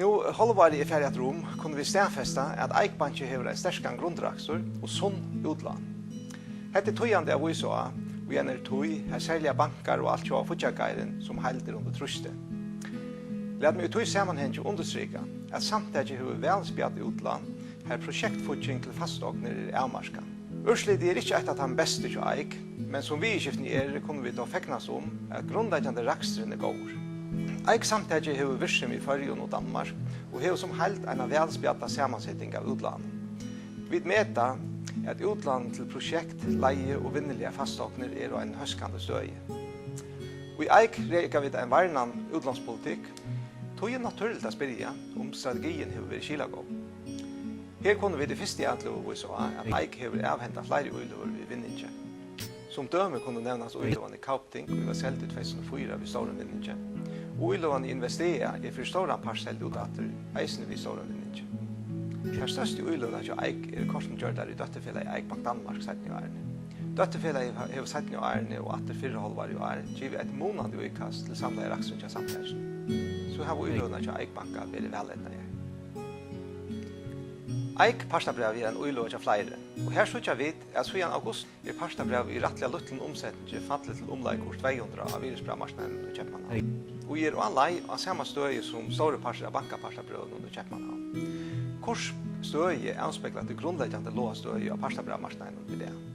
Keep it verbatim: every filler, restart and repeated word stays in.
Nú hálvárið er farið afturum, kunnu vit staðfesta, at Eik Banki hevur ein sterkan grundrakstur og sunn útlán. Hetta er týðandi at vísa á í einari tíð, har serliga bankar og altjóða fíggjargeirin sum heild er undir trýsti. Lat meg í tí samanhangi undirstrika, at samtakið hevur væl spjadd útlán, har prosjektfígging til fastognir er avmarkað. Úrslitið er ikki eitt av teimum bestu hjá Eik, men sum viðurskiftini eru, kunnu vit tó fegnast um, at grundleggjandi raksturin er góður. Eik samtakið hevur virksemi í Føroyum og Danmark og hevur sum heild eina væl spjadda samanseting av útlánum. Vit meta, at útlán til projekt, leigu og vinnuligar fastognir eru á einum hóskandi støði. Í Eik reka vit ein varnan útlánspolitikk, tí er natúrligt at spyrja, um strategiin hevur verið skilagóð. Her kunnu vit í fyrstu atløgu vísa á, at Eik hevur avhendað fleiri íløgur við vinningi. Sum dømi kunnu nevnast íløgan í Kaupthing, ið varð seld í tvey túsund og fýra við stórum vinningi. Og íløgan í Investea er fyri stóran part seld út aftur, eisini við stórum vinningi. Tær størstu íløgurnar hjá Eik eru kortini gjørdar í dótturfelagi Eik Bank Danmark seinnu árini. Dótturfelagið hevur seinnu árini og aftur fyrra hálvárið í ár givið eitt munandi íkast til samlaða raksturin hjá samtakinum. So hava íløgurnar hjá Eik Banka verið væleydnaðar. Eik partabræv er ein íløga hjá fleiri, og her síggja vit, at síðan august er partabræv í rættiliga lítlum umsetningi fallið til umleið kurs tvey hundrað á virðisbrævmarknaðinum í Keypmannahavn, og er á leið á sama støði sum stórur partur av bankapartabrøvunum í Keypmannahavn. Kurs støðið avspeglar tí grundleggjandi lága støðið á partabrævmarknaðinum í dag.